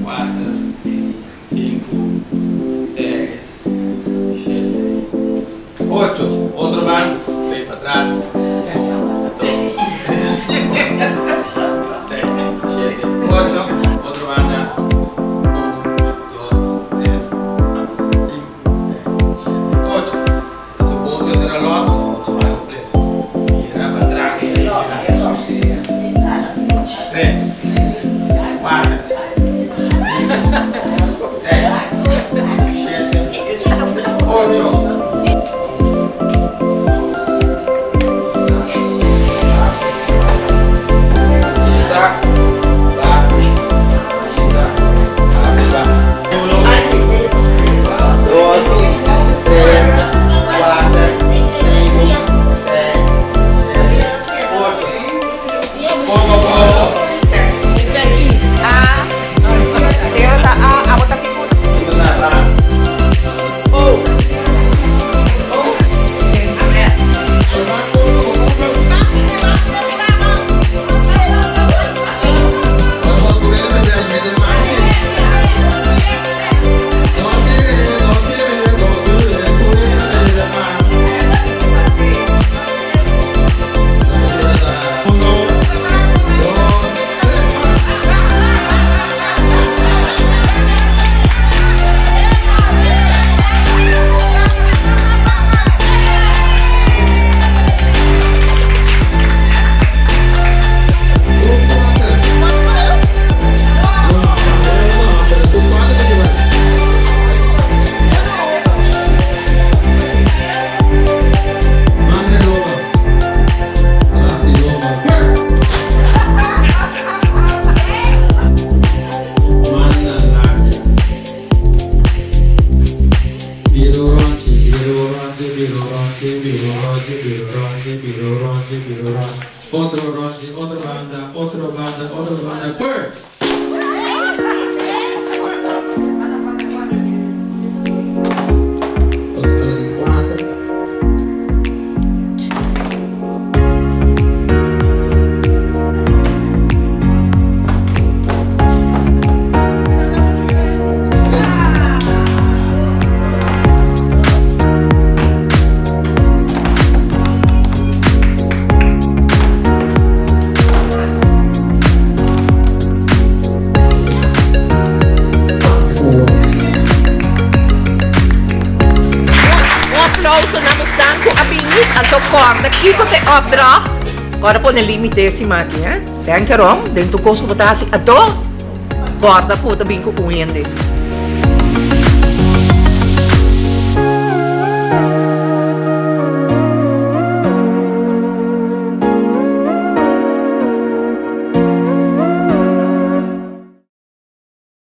Kuater, sinku, seis, shete, ocho. Otro man, bay patras. Un, dos, tres, kuater, sinku, seis, shete, ocho. Otro banda. Un, dos, tres, kuater, sinku, seis, shete, ocho. Ta supos ku esei ta los, nos ta bai kompleto. Mira patras. Tres, kuater, sinku, seis, shete, ocho. Otro ronchi, otro banda, otro banda, otro banda, kue! Un aplauso na bosnan ku a bini. Anto kòrda kiko ta e opdracht. Kòrda pone límite si maki, eh. Denke rom den tur kos ku bo ta hasi. Anto kòrda ku bo ta bin ku un hende.